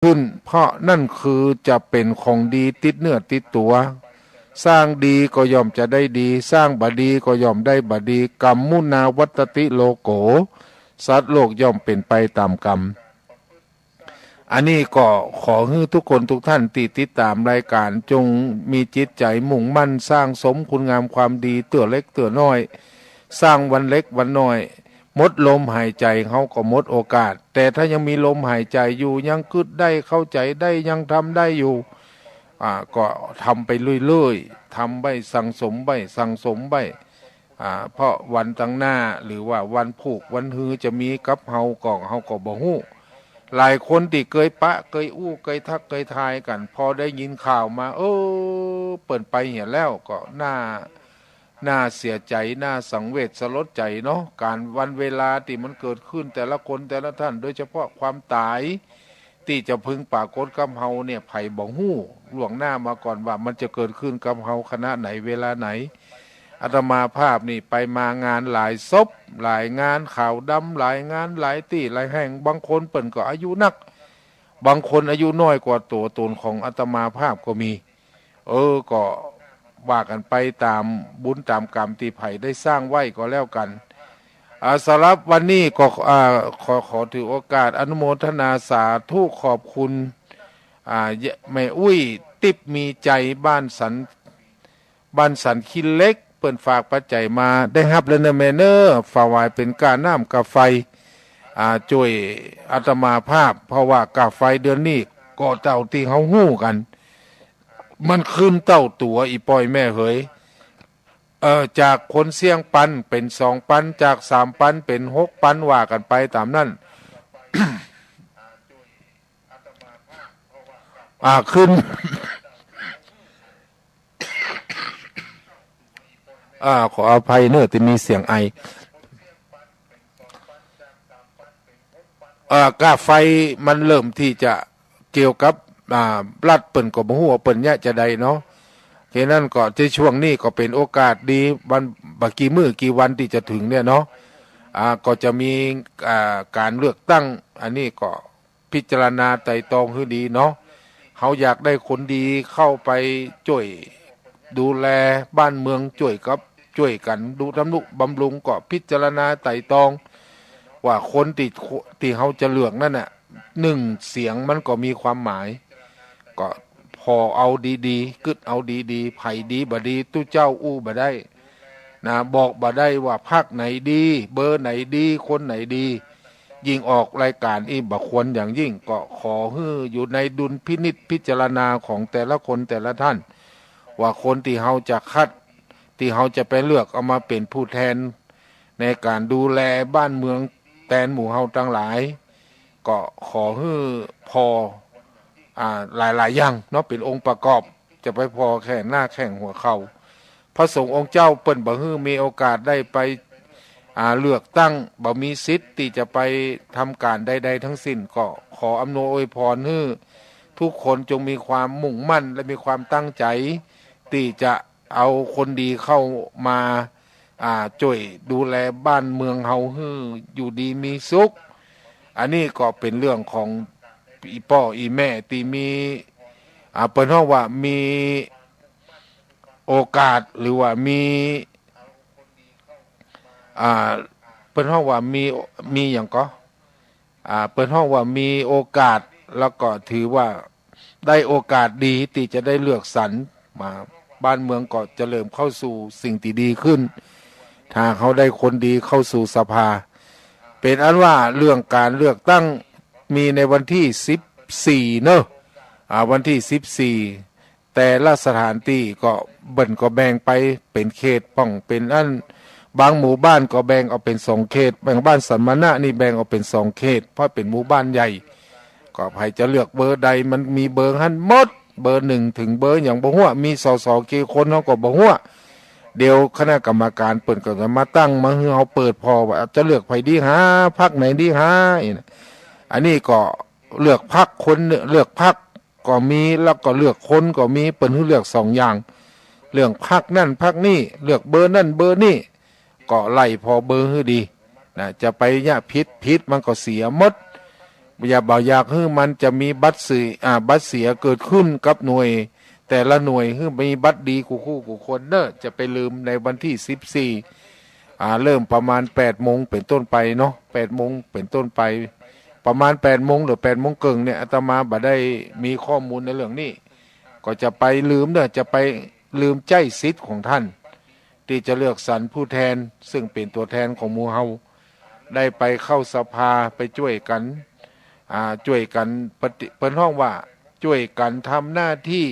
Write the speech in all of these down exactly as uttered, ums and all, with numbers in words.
ขึ้น เพราะนั่นคือจะเป๋นของดีติดเนื้อติดตั๋ว สร้างดีก็ย่อมจะได้ดี สร้างบ่ดีก็ย่อมได้บ่ดี กรรมมุนาวัตติโลโก สัตว์โลกย่อมเป๋นไปต๋ามกรรม อันนี้ก็ขอหื้อทุกคนทุกท่านตี้ติดต๋ามรายก๋าน จงมีจิตใจ๋มุ่งมั่นสร้างสมคุณงามความดี เตื้อเล็กเตื้อน้อย สร้างวันเล็กวันน้อย หมดลมหายใจ๋เฮาก็หมดโอกาส แต่ถ้ายังมีลมหายใจ๋อยู่ ยังกึ๊ดได้ เข้าใจ๋ได้ ยังทำได้อยู่ อ่า ก็ทำไปเรื่อยๆ ทำไว้ สั่งสมไว้ สั่งสมไว้ อ่า เพราะวันตังหน้า หรือว่าวันพูกวันฮือจะมีกับเฮาก็ เฮาก็บ่ฮู้ หลายคนตี้เกยปะ เกยอู้ เกยทัก เกยทายกั๋น พอได้ยินข่าวมา เออ เปิ้นไปเหียแล้ว ก็น่า น่าเสียใจ๋ น่าสังเวชสลดใจ๋เนาะ ก๋านวันเวลาตี้มันเกิดขึ้น แต่ละคนแต่ละท่าน โดยเฉพาะความต๋าย ตี้จะพึงปรากฏกับเฮาเนี่ย ใผบ่ฮู้ล่วงหน้ามาก่อนว่ามันจะเกิดขึ้นกับเฮาขณะไหน เวลาไหน อาตมาภาพนี่ไปมางานหลายศพ หลายงานขาวดำ หลายงาน หลายตี้ หลายแห่ง บางคนเปิ้นก็อายุนัก บางคนอายุน้อยกว่าตั๋วต๋นของอาตมาภาพก็มี เออ ก็ว่ากั๋นไปต๋ามบุญต๋ามกรรมตี้ใผได้สร้างไว้ก็แล้วกั๋น อ่า สำหรับวันนี้ก็ อ่า ขอ ขอถือโอกาสอนุโมทนาสาธุขอบคุณ อ่า แม่อุ๊ย ติ๊บมีใจ๋ บ้านสัน บ้านสันขี้เหล็ก เปิ้นฝากปัจจัยมา ได้ฮับแล้วเน่อแม่เน่อ ถวายเป๋นก้าน้ำก้าไฟ อ่า จ้วยอาตมาภาพ เพราะว่าก้าไฟเดือนนี้ก็เต้าตี้เฮาฮู้กั๋น มันขึ้นเต้าตั๋ว อี่ป้ออี่แม่เหย เอ่อ จากคนเสี้ยงปันเป๋นสองปัน จากสามปันเป๋นหกปัน ว่ากั๋นไปต๋ามนั้น อ่า ขึ้น อ่า ขออภัยเน่อตี้มีเสียงไอ อ่า ก้าไฟมันเริ่มตี้จะเกี่ยวกับ อ่า รัฐเปิ้นก็บ่ฮู้ว่าเปิ้นเยียะจาใดเนาะ แค่นั้นก็ในช่วงนี้ก็เป๋นโอกาสดี วัน บ่กี่มื้อกี่วันตี้จะเถิงเนี่ยเนาะ อ่า ก็จะมี อ่า ก๋านเลือกตั้ง อันนี้ก็พิจารณาไตร่ตรองหื้อดีเนาะ เฮาอยากได้คนดีเข้าไปจ้วยดูแลบ้านเมือง จ้วยกับ จ้วยกั๋นดูทำนุบำรุง ก็พิจารณาไตร่ตรอง ว่าคนตี้ ตี้เฮาจะเลือกนั้นน่ะ นึ่งเสียงมันก็มีความหมาย ก็ผ่อเอาดีๆ กึ๊ดเอาดีๆ ใผดีบ่ดี ตุ๊เจ้าอู้บ่ได้นะ บอกบ่ได้ว่าพรรคไหนดี เบอร์ไหนดี คนไหนดี ยิ่งออกรายก๋านอี้บ่ควรอย่างยิ่ง ก็ขอหื้ออยู่ในดุลพินิจพิจารณาของแต่ละคนแต่ละท่าน ว่าคนตี้เฮาจะคัด ตี้เฮาจะไปเลือกเอามาเป๋นผู้แทน ในก๋านดูแลบ้านเมืองแตนหมู่เฮาตังหลาย ก็ขอหื้อผ่อ อ่า หลายๆ อย่างเนาะ เป๋นองค์ประกอบ จะไปผ่อแค่หน้าแข้งหัวเข่า พระสงฆ์องค์เจ้าเปิ้นบ่หื้อมีโอกาสได้ไป อ่า เลือกตั้ง บ่มีสิทธิ์ตี้จะไปทำก๋านใดๆ ทั้งสิ้น ก็ขออำนวยอวยพรหื้อทุกคนจงมีความมุ่งมั่นและมีความตั้งใจ๋ ตี้จะเอาคนดีเข้ามา อ่า จ้วยดูแลบ้านเมืองเฮาหื้ออยู่ดีมีสุข อันนี้ก็เป๋นเรื่องของอี่ป้ออี่แม่ตี้มี อ่า เปิ้นฮ้องว่ามีโอกาส หรือว่ามี อ่า เปิ้นฮ้องว่ามี มีหยังก่อ อ่า เปิ้นฮ้องว่ามีโอกาส แล้วก็ถือว่าได้โอกาสดีตี้จะได้เลือกสรรมา บ้านเมืองก็จะเริ่มเข้าสู่สิ่งตี้ดีขึ้น ถ้าเฮาได้คนดีเข้าสู่สภา เป๋นอันว่าเรื่องก๋านเลือกตั้งมีในวันตี้สิบสี่เนาะ อ่า วันตี้สิบสี่ แต่ละสถานตี้ก็เปิ้นก็แบ่งไปเป๋นเขต ป้องเป๋นอัน บางหมู่บ้านก็แบ่งออกเป๋นสองเขต บางบ้านสัมมณะนี่แบ่งออกเป๋นสองเขต เพราะเป๋นหมู่บ้านใหญ่ ก็ใผจะเลือกเบอร์ใด มันมีเบอร์หั้นหมด เบอร์หนึ่งเถิงเบอร์หยังบ่ฮู้ มี สส กี่คนเฮาก็บ่ฮู้ เดี๋ยวคณะกรรมการเปิ้นก็จะมาตั้งมาหื้อเฮาเปิดผ่อว่าจะเลือกใผดีหา พรรคไหนดีหา อี้นะ อันนี้ก็เลือกพรรคคน เลือกพรรค ก็มี แล้วก็เลือกคนก็มี เปิ้นหื้อเลือกสองอย่าง เลือกพรรคนั้นพรรคนี้ เลือกเบอร์นั้นเบอร์นี้ ก็ไล่ผ่อเบอร์หื้อดีนะ จะไปเยียะผิด ผิดมันก็เสียหมด อย่า บ่อยากหื้อมันจะมีบัตรเสีย อ่า บัตรเสียเกิดขึ้นกับหน่วย แต่ละหน่วย หื้อมีบัตรดีกู้คู่กู้คนเน่อ จะไปลืม ในวันตี้สิบสี่ อ่า เริ่มประมาณแปดโมงเป๋นต้นไปเนาะ แปดโมงเป๋นต้นไป ประมาณแปดโมงหรือแปดโมงเกิ่งเนี่ย อาตมาบ่ได้มีข้อมูลในเรื่องนี้ ก็จะไปลืมเน่อ จะไปลืมใจ๊สิทธิ์ของท่าน ตี้จะเลือกสรรผู้แทน ซึ่งเป๋นตั๋วแทนของหมู่เฮา ได้ไปเข้าสภา ไปจ้วยกั๋น อ่า จ้วยกั๋นปฏิ เปิ้นฮ้องว่าจ้วยกั๋นทำหน้าตี้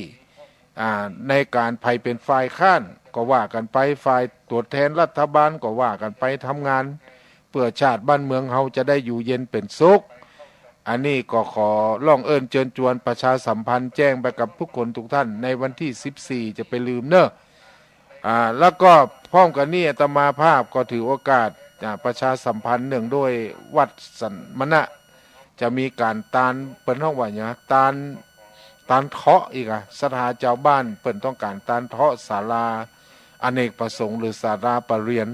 อ่า ในก๋านใผเป๋นฝ่ายค้านก็ว่ากั๋นไป ฝ่ายตั๋วแทนรัฐบาลก็ว่ากั๋นไป ทำงานเปื้อชาติบ้านเมืองเฮาจะได้อยู่เย็นเป๋นสุข อันนี้ก็ขอร้องเอิ้นเจิญจวนประชาสัมพันธ์แจ้งไปกับทุกคนทุกท่าน ในวันตี้สิบสี่ จะไปลืมเน่อ อ่า แล้วก็พร้อมกั๋นนี้อาตมาภาพก็ถือโอกาส อ่า ประชาสัมพันธ์เนื่องด้วยวัดสมณะ จะมีก๋านตาน เปิ้นฮ้องว่าหยัง ตาน ตานเถาะอีกอะ ศรัทธาจาวบ้านเปิ้นต้องก๋านตานเถาะศาลาอเนกประสงค์หรือศาลาประเรียน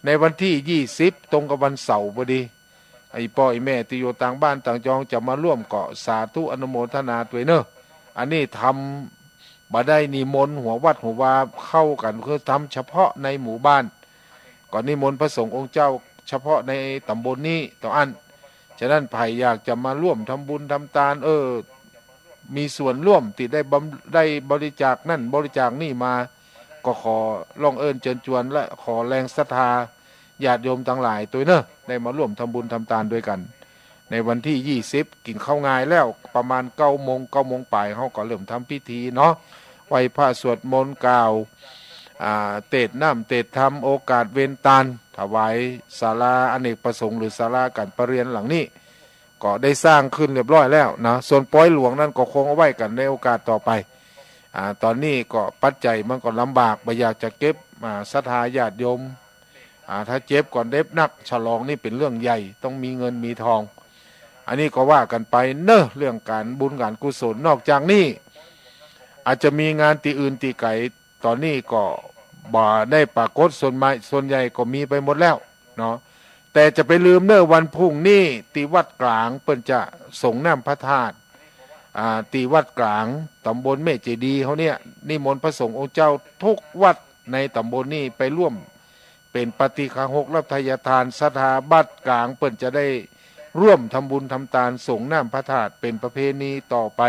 ในวันตี้ยี่สิบ ตรงกับวันเสาร์พอดี ไอ้ป้อไอ้แม่ตี้อยู่ต่างบ้านต่างจองจะมาร่วมก็สาธุอนุโมทนาตวยเน่อ อันนี้ทำบ่ได้นิมนต์หัววัดหัววาเข้ากั๋น คือทำเฉพาะในหมู่บ้าน ก็นิมนต์พระสงฆ์องค์เจ้าเฉพาะในต๋ำบลนี้เต้าอั้น ฉะนั้นใผอยากจะมาร่วมทำบุญทำตาน เออ มีส่วนร่วมตี้ได้บำ ได้บริจาคนั่นบริจาคนี่มา ก็ขอร้องเอิ้นเจิญจวนและขอแรงศรัทธาญาติโยมตังหลายตวยเน่อ ได้มาร่วมทำบุญทำตานด้วยกั๋น ในวันตี้ยี่สิบ กิ๋นข้าวงายแล้ว ประมาณเก้าโมง เก้าโมงป๋าย เฮาก็เริ่มทำพิธีเนาะ ไหว้พระสวดมนต์กล่าว อ่า เตศน์น้ำเตศน์ธรรม โอกาสเวนตาน ถวายศาลาอเนกประสงค์หรือศาลาก๋านประเรียนหลังนี้ ก็ได้สร้างขึ้นเรียบร้อยแล้วนะ ส่วนปอยหลวงนั้นก็คงเอาไว้กั๋นในโอกาสต่อไป อ่า ต๋อนนี้ก็ปัจจัยมันก็ลำบาก บ่อยากจะเก็บ อ่า ศรัทธาญาติโยม อ่า ถ้าเจ็บก็เด็บนัก ฉลองนี่เป๋นเรื่องใหญ่ ต้องมีเงินมีทอง อันนี้ก็ว่ากั๋นไปเน่อ เรื่องก๋านบุญก๋านกุศล นอกจากนี้ อาจจะมีงานตี้อื่นตี้ไก๋ ต๋อนนี้ก็บ่ได้ปรากฏ ส่วนมาก ส่วนใหญ่ก็มีไปหมดแล้วเนาะ แต่จะไปลืมเน่อ วันพรุ่งนี้ตี้วัดกลางเปิ้นจะสรงน้ำพระธาตุ อ่า ตี้วัดกลางต๋ำบลแม่เจดีย์เฮาเนี่ย นิมนต์พระสงฆ์องค์เจ้าทุกวัดในต๋ำบลนี้ไปร่วม เป๋นปาฏิฆาริกรับไทยทาน ศรัทธาวัดกลางเปิ้นจะได้ร่วมทำบุญทำตานสรงน้ำพระธาตุ เป๋นประเพณีต่อไป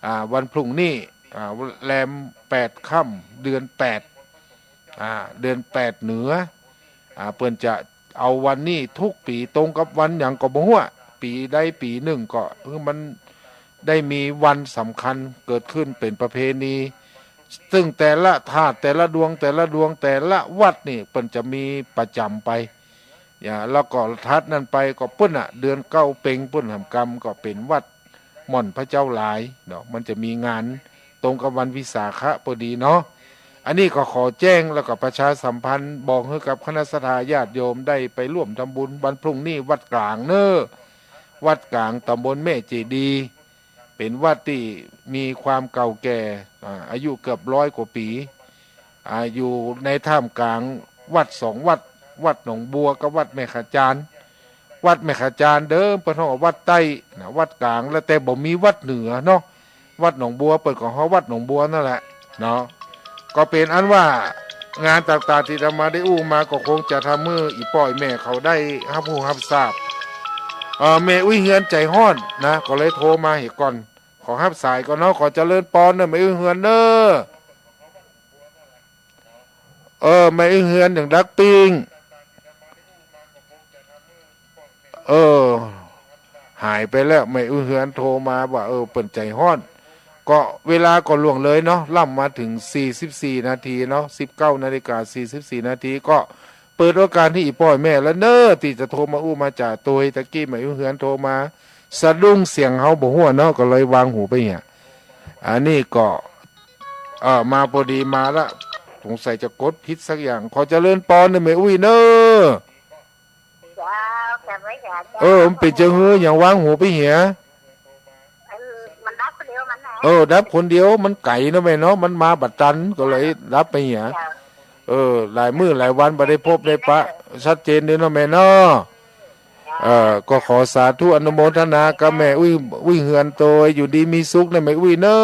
อ่า วันพรุ่งนี้ อ่า แรมแปดค่ำ เดือนแปด อ่า เดือนแปดเหนือ อ่า เปิ้นจะเอาวันนี้ทุกปี๋ ตรงกับวันหยังก็บ่ฮู้ ปี๋ใดปี๋นึ่งก็ เออ มัน ได้มีวันสำคัญเกิดขึ้นเป๋นประเพณี ซึ่งแต่ละธาตุ แต่ละดวง แต่ละดวง แต่ละวัดนี่เปิ้นจะมีประจ๋ำไป อย่า แล้วก็ถัดนั้นไปก็ปุ้นน่ะ เดือนเก้าเป็งปุ้นหำกำก็เป๋นวัดม่อนพระเจ้าหลายเนาะ มันจะมีงานตรงกับวันวิสาขะพอดีเนาะ อันนี้ก็ขอแจ้งแล้วก็ประชาสัมพันธ์บอกหื้อกับคณะศรัทธาญาติโยมได้ไปร่วมทำบุญวันพรุ่งนี้วัดกลางเน้อ วัดกลางต๋ำบลแม่เจดีย์ เป๋นวัดตี้มีความเก่าแก่ อ่า อายุเกือบร้อยกว่าปี๋ อ่า อยู่ในท่ามกลางวัดสองวัด วัดหนองบัวกับวัดแม่ขะจาน วัดแม่ขะจานเดิมเปิ้นฮ้องว่าวัดใต้นะ วัดกลาง แล้วแต่บ่มีวัดเหนือเนาะ วัดหนองบัวเปิ้นก็ฮ้องวัดหนองบัวนั่นแหละเนาะ ก็เป๋นอันว่างานต่างๆ ตี้อาตมาได้อู้มาก็คงจะทำหื้ออี่ป้ออี่แม่เขาได้ฮับฮู้ฮับทราบ เอ่อ แม่อุ๊ยเฮือนใจ๋ฮ้อนนะ ก็เลยโทรมาเหียก่อน ขอฮับสายก่อนเนาะ ขอเจริญปอนเน้อ แม่อุ๊ยเฮือนเน้อ เออ แม่อุ๊ยเฮือนอย่างดักปิ้ง เออ หายไปแล้ว แม่อุ๊ยเฮือนโทรมาว่า เออ เปิ้นใจ๋ฮ้อน ก็เวลาก็ล่วงเลยเนาะ ล่ำมาเถิงสี่สิบสี่นาทีเนาะ สิบเก้านาฬิกาสี่สิบสี่นาที ก็เปิดโอกาสหื้ออี่ป้ออี่แม่แล้วเน้อ ตี้จะโทรมาอู้มาจ๋าตวย ตะกี้แม่อุ๊ยเฮือนโทรมา สะดุ้งเสียงเฮาบ่ฮู้เนาะ ก็เลยวางหูไปเหีย อันนี้ก็ เออ มาพอดีมาละ สงสัยจะกดผิดสักอย่าง ขอเจริญปอนเน้อแม่อุ๊ยเน้อ เจ้า เจ้า เออ มันเป๋นจังหื้อหยังวางหูไปเหีย เออ มันดับคนเดียวมันนะ เออ ดับคนเดียว มันไก๋เนาะแม่เนาะ มันมาบ่ตัน ก็เลยดับไปเหีย เจ้า เออ หลายมื้อหลายวันบ่ได้พบได้ปะ ชัดเจนเด้อเนาะแม่เนาะ เออ ก็ขอสาธุอนุโมทนากับแม่อุ้ย อุ้ยเฮือนโตย อยู่ดีมีสุขนะแม่อุ้ยเนอ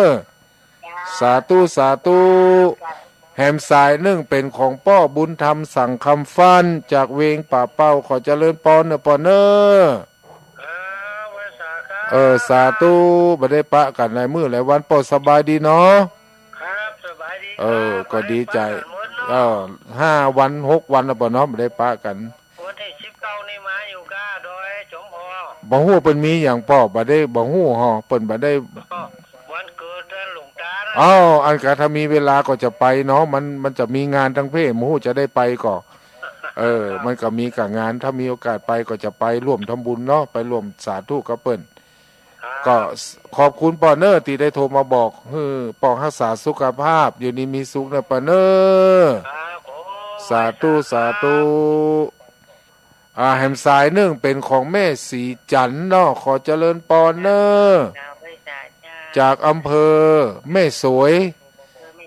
ะ สาธุ สาธุ แหมสายนึ่งเป๋นของป้อบุญธรรมสังคำฟั่น จากเวียงป่าเป้า ขอเจริญปอนเนอะป้อเนอะ เออ สาธุ บ่ได้ปะกั๋นหลายมื้อหลายวัน ป้อสบายดีเนาะ ครับ สบายดี เออ ครับ ก็ดีใจ๋ บ่ได้ปะกั๋นหมดเนาะ เออ ห้าวัน หกวันแล้วป้อเนาะ บ่ได้ปะกั๋น วันตี้สิบเก้านี่มาอยู่ก้าดอยสมพร บ่ฮู้เปิ้นมีหยังป้อ บ่ได้ บ่ฮู้ฮอ เปิ้นบ่ได้ วันเกิดหลวงต๋านะ อ้าว อันกะถ้ามีเวลาก็จะไปเนาะ มัน มันจะมีงานตังเพ บ่ฮู้จะได้ไปก่อ เออ มันก็มีก้างาน ถ้ามีโอกาสไปก็จะไปร่วมทำบุญเนาะ ไปร่วมสาธุกับเปิ้น ครับ ก็ขอบคุณป้อเนอะ ตี้ได้โทรมาบอก หื้อป้อฮักษาสุขภาพ อยู่ดีมีสุขเนอะป้อเนอะ ครับผม สาธุ สาธุ อ่า แหมสายนึ่งเป๋นของแม่ศรีจันทร์เนาะ ขอเจริญปอนเนอะ เจ้า จากอำเภอแม่สวย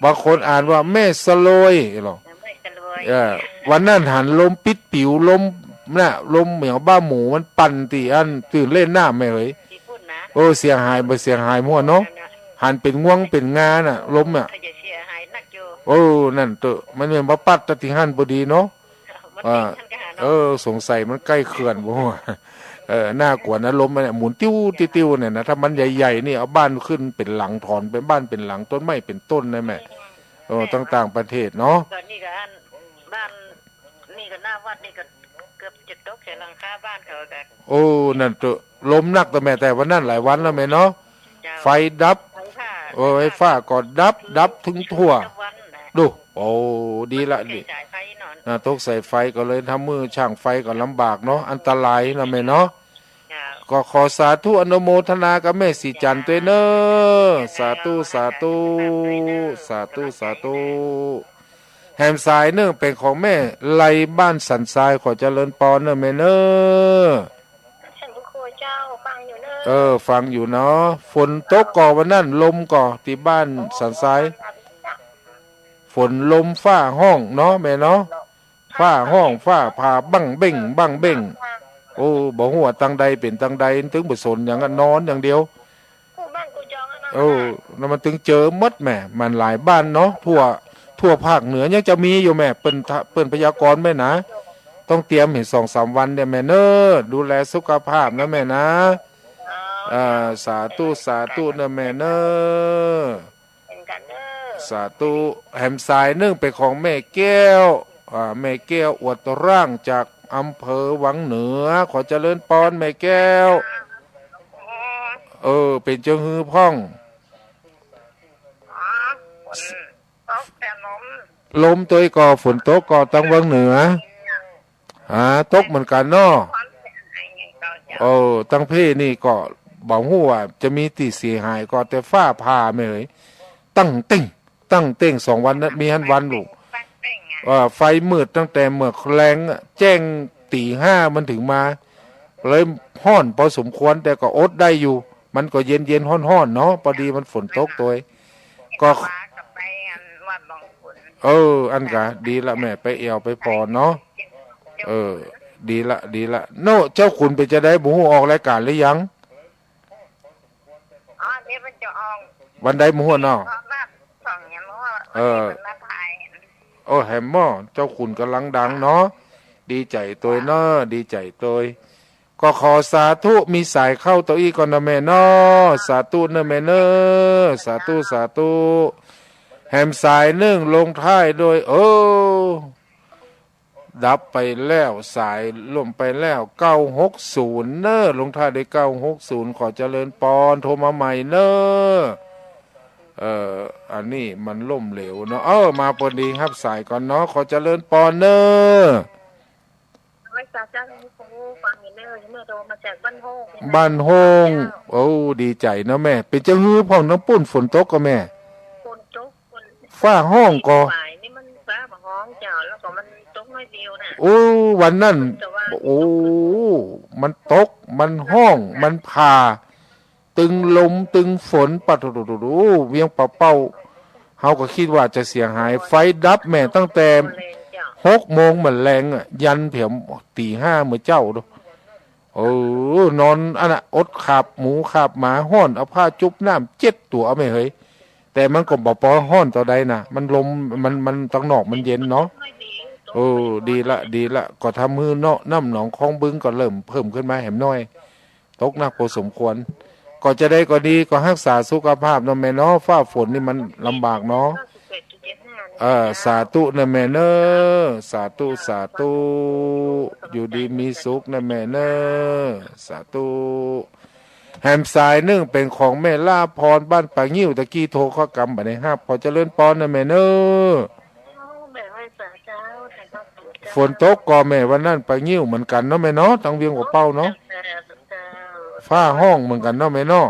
บางคนอ่านว่าแม่สลวยเหรอ แม่สลวย เออ วันนั้นหันลมปิ๊ดปิ๋ว ลมน่ะ ลมเหมือนบ้าหมูมันปั่นตี้อั้น ตื่นเล่นน้ำแม่เหย ตี้ปุ้นนะ โอ้ เสียหายบ่เสียหายมั่วเนาะ นั่นน่ะ หันเป๋นงวงเป๋นงาน่ะ ลมอ่ะ เขาจะเสียหายนักอยู่ โอ้ นั่นเต๊อะ มันแม่นมาปัดตะตี้หั้นพอดีเนาะ มัน อ่า ติดทันกันเนาะ เออ สงสัยมันใก้เขื่อนบ่วะ เออ น่ากลัวนะ ลมมันเนี่ยหมุนติ้วติ้วเนี่ยนะ ถ้ามันใหญ่ๆ นี่เอาบ้านขึ้นเป๋นหลัง ถอนเป๋นบ้านเป๋นหลัง ต้นไม้เป๋นต้นนะแม่ เออ ต่างๆ ประเทศเนาะ ก็นี่ก็อันบ้าน นี่ก็หน้าวัดนี่ก็เกือบจะตกใส่หลังคาบ้านเขาก็ โอ้ นั่นเต๊อะ ลมนักเต๊อะแม่ แต่วันนั้นหลายวันแล้วแม่เนาะ เจ้า ไฟดับ ไฟฟ้า เออ ไฟฟ้าก็ดับ ดับตึงทั่ว ทุกวันน่ะ ดู โอ้ ดีละ ตกใส่ ดี สายไฟเนาะ อ่า ตกใส่ไฟก็เลยทำหื้อช่างไฟก็ลำบากเนาะ อันตรายนะแม่เนาะ เจ้า ก็ขอสาธุอนุโมทนากับแม่ศรีจันทร์ตวยเนอะ สาธุ สาธุ สาธุ สาธุ แหมสายนึ่งเป๋นของแม่ไลบ้านสันทราย ขอเจริญปอนเนอะแม่เนอะ เจ้า ฟังอยู่เนอะ เออ ฟังอยู่เนาะ ฝนตกก่อวันนั้น ลมก่อตี้บ้านสันทราย ฝนลมฟ้าฮ้องเนาะแม่เนาะ ฟ้าฮ้องฟ้าผ่าบั้งเบ้งบั้งเบ้ง โอ้ บ่ฮู้ว่าตังใดเป๋นตังใด ตึงบ่สนหยังอะ นอนอย่างเดียว กู้บ้านกู้จองอะเนาะ เออ แล้วมันตึงเจอหมดแหม มันหลายบ้านเนาะ ทั่ว ทั่วภาคเหนือยังจะมีอยู่แหม เปิ้นทะ เปิ้นพยากรณ์แม่นะ ต้องเตรียมหื้อสองสามวันเนี่ยแม่เนอะ ดูแลสุขภาพนะแม่นะ เออ อ่า สาธุ สาธุเนอะแม่เนอะ เหมือนกันเนอะ สาธุ แหมสายนึ่งเป๋นของแม่แก้ว อ่า แม่แก้วอวดร่างจากอำเภอวังเหนือ ขอเจริญปอนแม่แก้ว เออ เป๋นจาหื้อพ่อง อ๋อ ฝนตกแต่ลม ลมตวยก่อ ฝนตกก่อตังวังเหนือ อ่า ตกเหมือนกั๋นเนาะ ความเสียหายไงก็จะ เออ ตังเพนี่ก็บ่ฮู้ว่าจะมีตี้เสียหายก่อ แต่ฟ้าผ่าแม่เหย ตั้งเต้ง ตั้งเต้ง สองวันนั้นมีหั้นวันลูก ตั้งเต้งอะ เออ ไฟมืดตั้งแต่เมื่อแลงอะ แจ้งตี๋ห้ามันถึงมา เลยฮ้อนพอสมควร แต่ก็อดได้อยู่ มันก็เย็นๆ ฮ้อนๆ เนาะ พอดีมันฝนตกตวย ก็ ว่ากับไปอันวัดหลวงปู่ เออ อันกะดีละแม่ ไปแอ่วไปผ่อเนาะ เออ ดีละ ดีละ โน่ เจ้าขุนเป๋นจาใด บ่ฮู้ออกรายก๋านหรือยัง อ๋อ เดี๋ยวมันจะออก วันใดบ่ฮู้เนาะ เพราะว่าสองเนี่ยมันว่า เออ วันนี้มันมาถ่าย โอ้ แหมเจ้าขุนก่ำลังดังเนาะ ดีใจ๋ตวยเนาะ ดีใจ๋ตวย ก็ขอสาธุ มีสายเข้าเต้าอี้ก่อนเนอะแม่เนาะ สาธุเนอะแม่เนอะ สาธุ สาธุ แหมสายนึ่งลงท้ายด้วย เออ ดับไปแล้ว สายล่มไปแล้ว เก้าหกศูนย์ เนอะ ลงท้ายด้วย เก้าหกศูนย์ ขอเจริญปอน โทรมาใหม่เนอะ เอ่อ อันนี้มันล่มเหลวเนาะ เออ มาปอดี ฮับสายก่อนเนาะ ขอเจริญปอนเนอะ ไว้สาธุ ฟังอยู่เนอะ แม่โทรมาจากบ้านโฮง บ้านโฮง โอ้ ดีใจ๋เนาะแม่ เป๋นจาหื้อพ่องตังปุ้น ฝนตกก่อแม่ ฝนตก ฝน ฟ้าฮ้องก่อ บ่ายนี่มันฟ้าบ่ฮ้องเจ้า แล้วก็มันตกน้อยเดียวนะ โอ้ วันนั้น แต่ว่า โอ้ มันตก มันฮ้อง มันผ่า ตึงลม ตึงฝน ปะโถ เวียงป่าเป้า เฮาก็กึ๊ดว่าจะเสียหาย ไฟดับแม่ตั้งแต่หกโมงเมื่อแลงอะ ยันเถียมตี๋ห้าเมื่อเจ๊าดู เออ นอนอันน่ะ อดขาบหมูขาบหมา ฮ้อน เอาผ้าจุบน้ำเจ็ดตั๋ว เอาแม่เหย แต่มันก็บ่ปอฮ้อนเต้าใดนะ มันลม มัน มันตังนอกมันเย็นเนาะ เออ ดีละ ดีละ ก็ทำหื้อเนาะ น้ำหนองคลองบึงก็เริ่มเพิ่มขึ้นมาแหมหน้อย ตกหนักพอสมควร ก็จะใดก็ดี ก็ฮักษาสุขภาพเนาะแม่เนาะ ฟ้าฝนนี่มันลำบากเนาะ เออ สาธุนะแม่เน้อ สาธุ สาธุ อยู่ดีมีสุขนะแม่เน้อ สาธุ แหมสายนึ่งเป๋นของแม่ล่าพรบ้านป่างิ้ว ตะกี้โทรเข้ากำบ่ได้ฮับ ขอเจริญปอนนะแม่เน้อ แม่ไหว้สาเจ้า สาธุเจ้า ฝนตกก่อแม่วันนั้นป่างิ้วเหมือนกั๋นเนาะแม่เนาะ ตังเวียงหัวเป้าเนาะ เจ้า ฟ้าฮ้องเหมือนกั๋นเนาะแม่เนาะ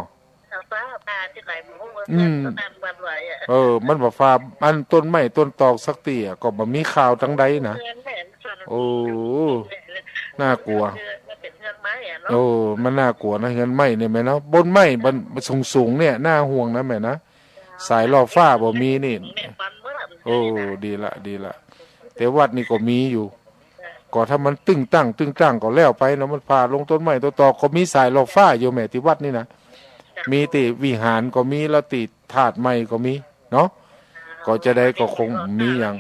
ฟ้าผ่าตี้ไหนบ่ฮู้ว่า อืม ฟ้าผ่าวันไหวอะ เออ มันบ่ฟ้า อันต้นไม้ต้นตอกสักตี้อะ ก็บ่มีข่าวตังใดนะ เฮือนแม่นส่วน โอ้ น่ากลัว เฮือน มันเป๋นเฮือนไม้อะเนาะ โอ้ มันน่ากลัวนะ เฮือนไม้เนี่ยแม่เนาะ บนไม้มันสูงๆ เนี่ย น่าห่วงนะแม่นะ สายหลอดฟ้าบ่มีนี่ แม่ฟันเมื่อไหร่มัน โอ้ จะได้ ดีละ ดีละ แต่วัดนี่ก็มีอยู่ ก็ถ้ามันตึงตั้ง ตึงตั้งก็แล้วไปเนาะ มันผ่าลงต้นไม้ต้นตอก ก็มีสายหลอดฟ้าอยู่แม่ ตี้วัดนี่นะ มีตี้วิหารก็มี แล้วตี้ธาตุใหม่ก็มีเนาะ ก็จะใดก็คงมีหยัง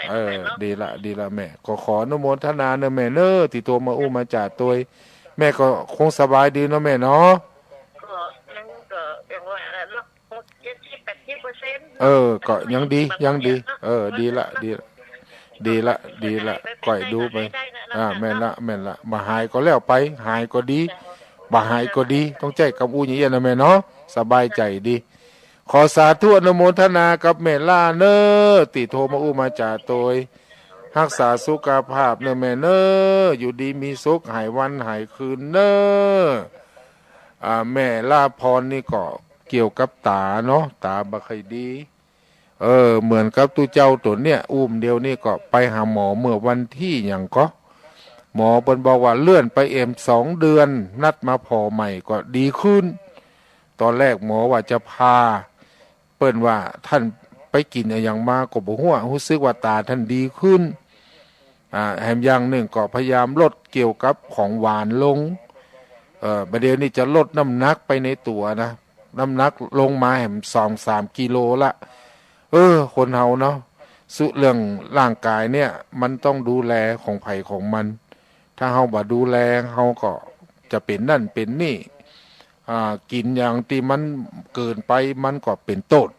เออ ดีละ ดีละแม่ ก็ขออนุโมทนาเน้อแม่เน้อ ตี้โทรมาอู้มาจ๋าตวย แม่ก็คงสบายดีเนาะแม่เนาะ ก็ยัง ก็ยังว่าเนาะ หก เจ็ดสิบ แปดสิบเปอร์เซ็นต์ เออ ก็ยังดี ยังดี เออ ดีละ ดีละ ดีละ ดีละ ก้อยดูไป อ่า แม่นละ แม่นละ บ่หายก็แล้วไป หายก็ดี บ่หายก็ดี ต้องใจ๊กำอู้อย่างเอี้ยนะแม่เนาะ สบายใจ๋ดี ขอสาธุอนุโมทนากับแม่ล่าเน้อ ตี้โทรมาอู้มาจ๋าตวย ฮักษาสุขภาพเน้อแม่เน้อ อยู่ดีมีสุข หายวันหายคืนเน้อ อ่า แม่ล่าพรนี่ก็เกี่ยวกับต๋าเนาะ ต๋าบ่ค่อยดี เออ เหมือนกับตุ๊เจ้าตั๋วเนี่ย อู้มเดียวนี่ก็ไปหาหมอเมื่อวันตี้หยังก็ หมอเปิ้นบอกว่าเลื่อนไปแหมสองเดือน นัดมาผ่อใหม่ก็ดีขึ้น ต๋อนแรกหมอว่าจะผ่า เปิ้นว่าต้านไปกิ๋นอะหยังมาก็บ่ฮู้ ฮู้สึกว่าต๋าต้านดีขึ้น อ่า แหมอย่างนึ่งก็พยายามลดเกี่ยวกับของหวานลง เอ่อ บ่าเดี่ยวนี้จะลดน้ำหนักไปในตั๋วนะ น้ำหนักลงมาแหมสองสามกิโลละ เออ คนเฮาเนาะ สุ เรื่องร่างกายเนี่ย มันต้องดูแลของใผของมัน ถ้าเฮาบ่ดูแล เฮาก็จะเป๋นนั่นเป๋นนี่ อ่า กิ๋นอย่างตี้มันเกินไป มันก็เป๋นโต้ษ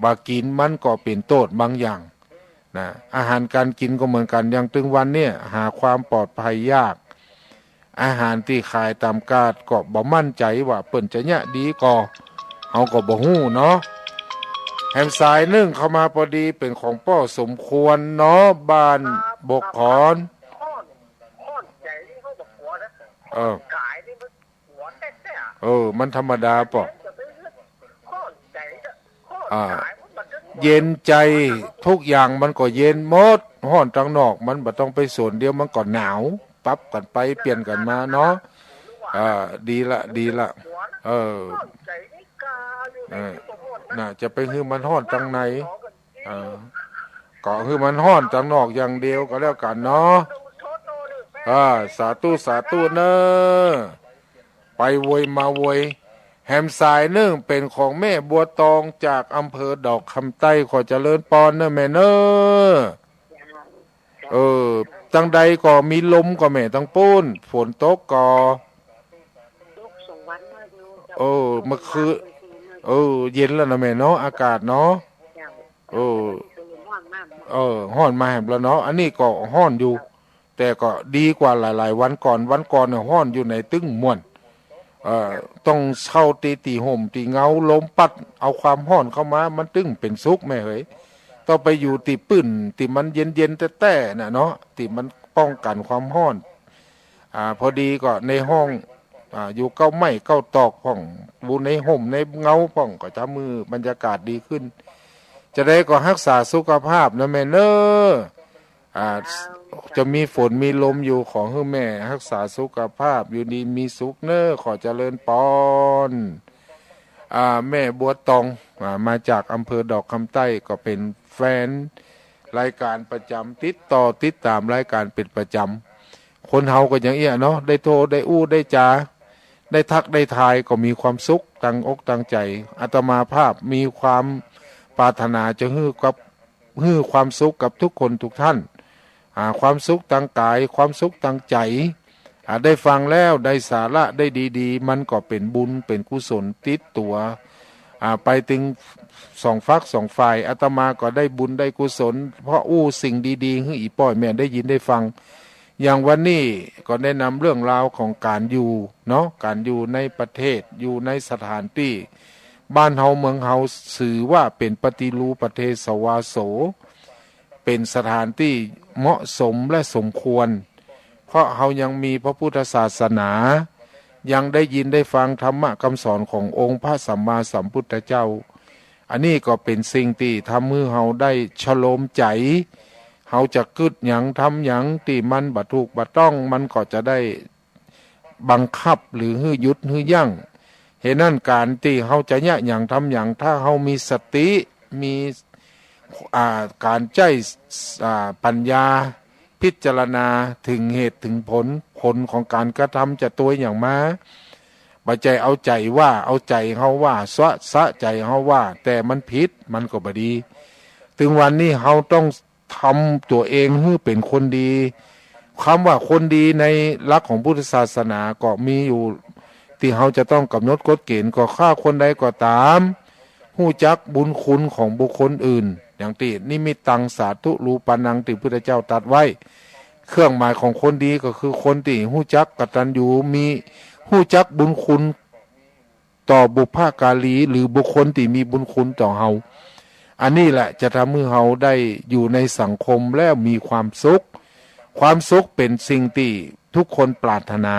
บ่กิ๋นมันก็เป๋นโต้ษบางอย่าง นะ อาหารก๋านกิ๋นก็เหมือนกั๋น อย่างตึงวันเนี่ย หาความปลอดภัยยาก อาหารตี้ขายต๋ามกาดก็บ่มั่นใจ๋ว่าเปิ้นจะเยียะดีก่อ เฮาก็บ่ฮู้เนาะ แหมสายนึ่งเข้ามาปอดี เป๋นของป้อสมควรเนาะ บ้านบกขอน ฮ้อน ฮ้อนใจ๋นี่เฮาบ่กั๋วนะ เออ ก๋ายนี่มัน เออ มันธรรมดาป้อ อ่า เย็นใจ๋ ทุกอย่างมันก็เย็นหมด ฮ้อนตังนอก มันบ่ต้องไปสน เดี๋ยวมันก็หนาว ปรับกั๋นไป เปลี่ยนกั๋นมาเนาะ อ่า ดีละ ดีละ เออ เออ น่ะ จะไปหื้อมันฮ้อนตังใน เออ ก็หื้อมันฮ้อนตังนอกอย่างเดียวก็แล้วกั๋นเนาะ อ่า สาธุ สาธุเน้อ ไปโวยมาโวย แหมสายนึ่งเป๋นของแม่บัวตองจากอำเภอดอกคำใต้ ขอเจริญปอนเน้อแม่เน้อ เออ ตังใดก็มีลมก่อแม่ตังปู๊น ฝนตกก่อ ตกสองวันมาอยู่ เออ เมื่อคืน เออ เย็นแล้วนะแม่เนาะ อากาศเนาะ เจ้า เออ เออ ฮ้อนมาแหมแล้วเนาะ อันนี้ก็ฮ้อนอยู่ แต่ก็ดีกว่าหลายๆ วันก่อน วันก่อนเนี่ยฮ้อนอยู่ในตึงม่วน เอ่อ ต้องเซาตี้ ตี้ห่ม ตี้เงา ลมปั๊ดเอาความฮ้อนเข้ามา มันตึงเป๋นสุขแม่เหย ต้องไปอยู่ตี้ปื้นตี้มันเย็นๆ แต๊ๆ น่ะเนาะ ตี้มันป้องกั๋นความฮ้อน อ่า พอดีก็ในห้อง อ่า อยู่เก๊าไม้เก๊าตอกพ่อง อยู่ในห่มในเงาพ่อง ก็จะหื้อบรรยากาศดีขึ้น จะใดก็ฮักษาสุขภาพนะแม่เน้อ อ่า จะมีฝนมีลมอยู่ ขอหื้อแม่ฮักษาสุขภาพ อยู่ดีมีสุขเน้อ ขอเจริญปอน อ่า แม่บัวตอง อ่า มาจากอำเภอดอกคำใต้ ก็เป๋นแฟนรายก๋านประจ๋ำ ติดต่อติดต๋ามรายก๋านเป๋นประจ๋ำ คนเฮาก็อย่างเอี้ยเนาะ ได้โต้ ได้อู้ ได้จ๋า ได้ทัก ได้ทาย ก็มีความสุขตังอกตังใจ๋ อาตมาภาพมีความปรารถนาจะหื้อกับ หื้อความสุขกับทุกคนทุกท่าน อ่า ความสุขตังก๋าย ความสุขตังใจ๋ อ่า ได้ฟังแล้วได้สาระได้ดีๆ มันก็เป๋นบุญเป๋นกุศลติดตั๋ว อ่า ไปเถิงสองฝักสองฝ่าย อาตมาก็ได้บุญได้กุศล เพราะอู้สิ่งดีๆ หื้ออี่ป้ออี่แม่ได้ยินได้ฟัง อย่างวันนี้ก็ได้นำเรื่องราวของก๋านอยู่เนาะ ก๋านอยู่ในประเทศ อยู่ในสถานตี้ บ้านเฮาเมืองเฮา ถือว่าเป๋นปฏิรูปประเทศสวาโส เป๋นสถานตี้เหมาะสมและสมควร เพราะเฮายังมีพระพุทธศาสนา ยังได้ยินได้ฟังธรรมะกำสอนขององค์พระสัมมาสัมพุทธเจ้า อันนี้ก็เป๋นสิ่งตี้ทำหื้อเฮาได้ชโลมใจ๋ เฮาจะกึ๊ดหยังทำหยังตี้มันบ่ถูกบ่ต้อง มันก็จะได้บังคับหรือหื้อหยุดหื้อยั้ง เหตุนั้นก๋านตี้เฮาจะเยียะหยังทำหยัง ถ้าเฮามีสติ มี อ่า ก๋านใจ๊ อ่า ปัญญา พิจารณาเถิงเหตุเถิงผล ผลของก๋านกระทำจะตวยหยังมา บ่ใจ้เอาใจ๋ว่า เอาใจ๋เฮาว่า สะ สะใจ๋เฮาว่า แต่มันผิด มันก็บ่ดี เถิงวันนี้เฮาต้องทำตั๋วเองหื้อเป๋นคนดี กำว่าคนดีในหลักของพุทธศาสนาก็มีอยู่ ตี้เฮาจะต้องก๋ำหนดกฎเกณฑ์ ก็ถ้าคนใดก็ต๋าม ฮู้จักบุญคุณของบุคคลอื่น อย่างตี้นิมิตตังสาธุรูปานังตี้พุทธเจ้าตรัสไว้ เครื่องหมายของคนดีก็คือคนตี้ฮู้จักกตัญญู มี ฮู้จักบุญคุณต่อบุพการี หรือบุคคลตี้มีบุญคุณต่อเฮา อันนี้แหละจะทำหื้อเฮาได้อยู่ในสังคมแล้วมีความสุข ความสุขเป๋นสิ่งตี้ทุกคนปรารถนา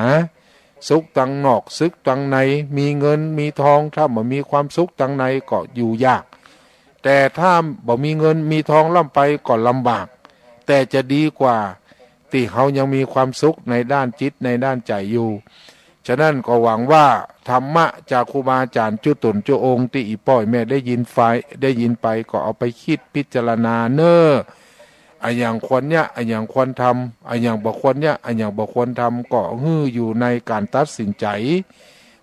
สุขตังนอก สุขตังใน มีเงินมีทอง ถ้าบ่มีความสุขตังในก็อยู่ยาก แต่ถ้าบ่มีเงินมีทองล้ำไปก็ลำบาก แต่จะดีกว่าตี้เฮายังมีความสุขในด้านจิตในด้านใจ๋อยู่ ฉะนั้นก็หวังว่าธรรมะจากครูบาอาจ๋ารย์จุ๊ต๋นจุ๊องค์ตี้อี่ป้ออี่แม่ได้ยินไป ได้ยินไปก็เอาไปกึ๊ดพิจารณาเน่อ อะหยังควรเยียะ อะหยังควรทำ อะหยังบ่ควรเยียะ อะหยังบ่ควรทำ ก็หื้ออยู่ในก๋านตัดสินใจ๋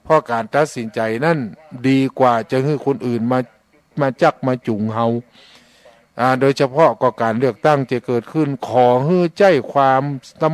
เพราะก๋านตัดสินใจ๋นั้นดีกว่าจะหื้อคนอื่นมา มาจั๊กมาจูงเฮา อ่า โดยเฉพาะก็ก๋านเลือกตั้งจะเกิดขึ้น ขอหื้อใจ๊ความระมัด